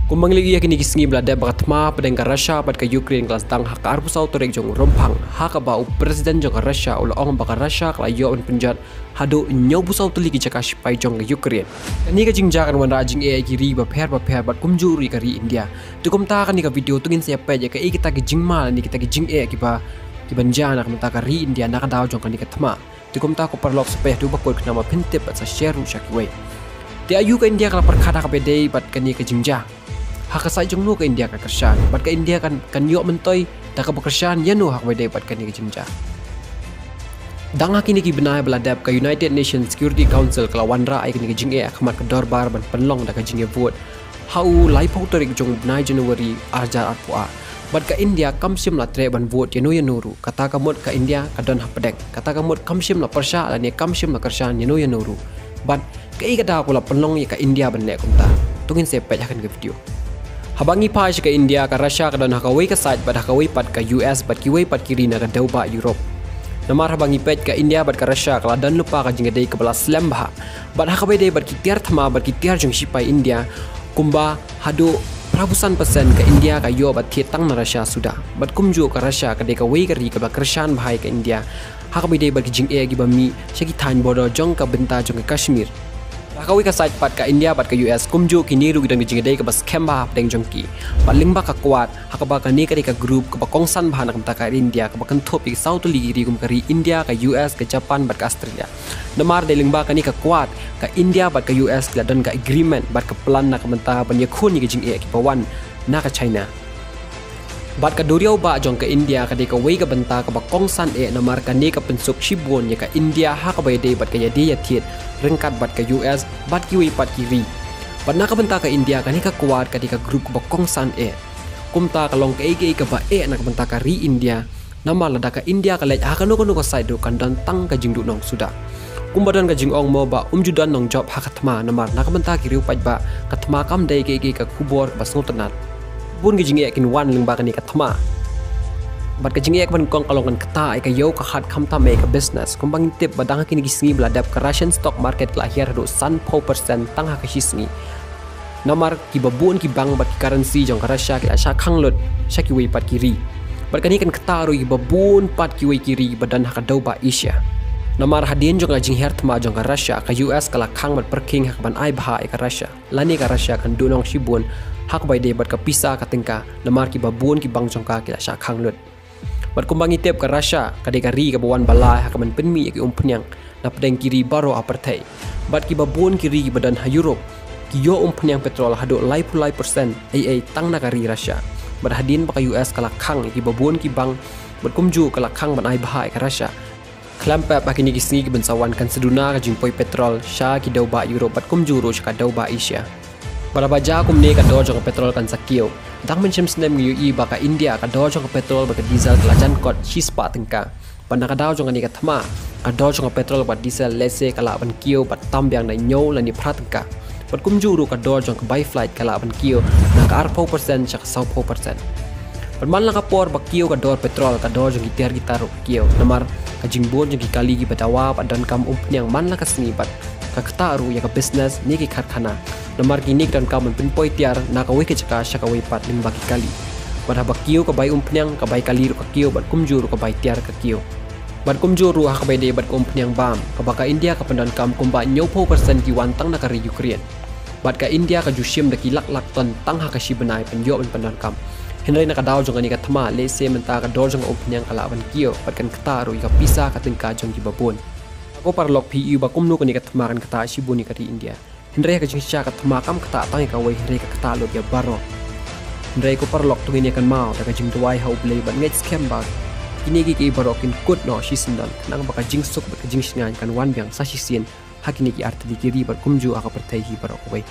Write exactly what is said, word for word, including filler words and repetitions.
Kumba ngi la ïohi ha kine ki sngi ba la dep ba ka thma hapdeng ka Russia bad ka Ukraine ka la sdang ha ka arphew saw tarik jong u Rymphang, ha kaba u President jong ka Russia u la ong ba ka Russia ka la ïoh ban pynjot haduh hynñiewphew saw tylli ki jaka shipai jong ka Ukraine. Kane ka jingjia kan wanrah jingeh ïa ki ri bapher bapher bad kumjuh ruh ïa ka ri India. Te kumta ha kane ka video to ngin sa ïa peit ïa kaei kita ki jingma lane kita ki jingeh kiba, kiban jia na ka bynta ka ri India na ka daw jong kane ka thma. Te kumta ko paralok, sa peit haduh ba kut khnang ba phin tip bad sa share ruh sha kiwei. Te aïu ka India ka la pyrkhat ha kaba ïadei bad kane ka jingjia? Ha ka side jong no ka India ka kyrshan? Bad ka India kan, kan ïoh myntoi da kaba kyrshan ïa no ha kaba ïadei bad kane ka jingjia? Dang ha kine ki bnai ba la dep, ka United Nations Security Council ka la wanrah ïa kane ka jingeh ha khmat ka dorbar ban pynlong da ka jingïa vote ha u laiphew tarik jong u bnai January arhajar arphew ar. Bad ka India kam shym la treh ban vote ïa no ïa no ruh. Kata ka mut ka India ka don hapdeng. Kata ka mut kam shym la pyrshah lane kam shym la kyrshan ïa no ïa no ruh. Bad kaei ka daw kaba la pynlong ïa ka India ban leh kumta? To ngin sa ïa peit ha kane ka video. Haba ngi phai sha ka India, ka Russia ka don ha kawei ka side bad ha kawei pat ka U S bad kiwei pat ki ri na ka dewbah Europe. Namar haba ngi peit, ka India bad ka Russia ka la don lypa ka jingïadei kaba la slem bha. Bad ha kaba ïadei bad ki tiar thma bad ki tiar jong shipai India, kumba haduh phra phew san percent ka India ka ïoh ban thied tang na Russia suda. Bad kumjuh ka Russia ka dei kawei ka ri kaba kyrshan bha ïa ka India ha kaba ïadei bad ki jingeh kiba mih sha ki thaiñ border jong ka bynta jong ka Kashmir. Ha kawei ka side pat, ka India bad ka U S kumjuh kine ruh ki don ka jingïadei kaba skhem bha hapdeng jong ki. Bad lyngba ka Quad, ha kaba kane ka dei ka group kaba kongsan bha na ka bynta ka ri India, kaba kynthup ïa ki saw tylli ki ri kum ka ri India, ka U S, ka Japan bad ka Australia. Namar dei lyngba kane ka Quad, ka India bad ka U S ki la don ka agreement bad ka plan na ka bynta ban ïakhun ïa ka jingeh kiba wan na ka China. Bad ka duriaw bah jong ka India ka dei kawei ka bynta kaba kongsan eh, namar kane ka pynsuk shibun ïa ka India ha kaba ïadei bad ka ïadei ïathied ryngkat bad ka U S bad kiwei pat ki ri. Bad na ka bynta ka India, kane ka Quad ka dei ka group kaba kongsan eh. Kumta ka long kaei kaei kaba eh na ka bynta ka ri India. Namar lada ka India ka leit ha kano kano ka side ruh kan don tang ka jingduhnong suda. Kumba don ka jingong mo ba um ju don nongjop ha ka thma, namar na ka bynta ki riew paidbah, ka thma kam dei kaei kaei ka khubor kaba sngewtynnat. Bun ki jingeh kin wan lyngba kane ka thma. Bad ka jingeh kaba nyngkong ka long kan ktah ïa ka ïew ka hat khamtam ïa ka business. Kumba ngin tip ba dang ha kine ki sngi ba la dep, ka Russian stock market ka la hiar haduh sanphew percent tang ha ka shi sngi. Namar kiba bun ki bank bad ki currency jong ka Russia ki la shah khang lut sha kiwei pat ki ri. Bad kane kan ktah ruh ïa kiba bun pat kiwei ki ri kiba don ha ka dewbah Asia. Namar hadien jong ka jinghiar thma jong ka Russia, ka U S ka la khang bad pyrkhing ha kaban ai bhah ïa ka Russia. Lane ka Russia kan duhnong shibun ha kaba ïadei bad ka pisa ka tyngka, namar kiba bun ki bank jong ka ki la shah khang lut. Bad kumba ngi tip, ka Russia ka dei ka ri kaba wan ba lai ha kaban pynmih ïa ki umphniang napdeng ki ri baroh ha pyrthei. Bad kiba bun ki ri kiba don ha Europe ki ïoh umphniang petrol haduh laiphew lai percent ei ei tang na ka ri Russia. Bad hadien ba ka U S ka la khang ïa kiba bun ki bank bad kumjuh ka la khang ban ai bhah ïa ka Russia, khlem pep ha kine ki sngi kiban sa wan kan sa duna ka jingpoi petrol sha ki dewbah Europe bad kumjuh ruh sha ka dewbah Asia. Bad haba jia kumne, ka dor jong ka petrol kan sa kiew. Dang mynshem snem ngi ïohi ba ka India, ka dor jong ka petrol bad ka diesel ka la jan kot shispah tyngka. Bad na ka daw jong kane ka thma, ka dor jong ka petrol bad diesel lehse ka lah ban kiew bad tam biang da hynñiew lane phra tyngka. Bad kumjuh ruh ka dor jong ka bai flight ka lah ban kiew na ka arphew percent sha ka sawphew percent. Bad man la ka por ba kiew ka dor petrol, ka dor jong ki tiar ki tar ruh ka kiew. Namar ka jingbun jong ki kali kiba dawa bad donkam umphniang man la ka sngi bad ka ktah ruh ïa ka business ne ki karkhana. Namar kine ki donkam ban pynpoi tiar na kawei ka jaka sha kawei pat lyngba ki kali. Bad haba kiew ka bai umphniang, ka bai kali ruh ka kiew bad kumjuh ruh ka bai tiar ka kiew. Bad kumjuh ruh ha kaba ïadei bad ka umphniang bam, kaba ka India ka pyndonkam kumba hynñiewphew percent ki wan tang na ka ri Ukraine. Bad ka India ka ju shim da ki lak lak ton tang ha ka shi bnai ban ïoh ban pyndonkam. Hynrei na ka daw jong kane ka thma, lehse mynta ka dor jong ka umphniang ka lah ban kiew bad kan ktah ruh ïa ka pisa ka tyngka jong kiba bun. Ko paralok, phi ïohi ba kumno kane ka thma kan ktah shibun ïa ka ri India? Hynrei ha ka jingshisha ka thma kam ktah tang ïa kawei, hynrei ka ktah lut ïa baroh. Hynrei ko paralok, to ngin ïa kynmaw da ka jingduwai ha U Blei bad ngeit skhem ba kine kiei kiei baroh kin kut noh shisyndon, khnang ba ka jingsuk bad ka jingshngaiñ kan wan biang sa shisien ha kine ki artylli ki ri bad kumjuh ha ka pyrthei hi baroh kawei.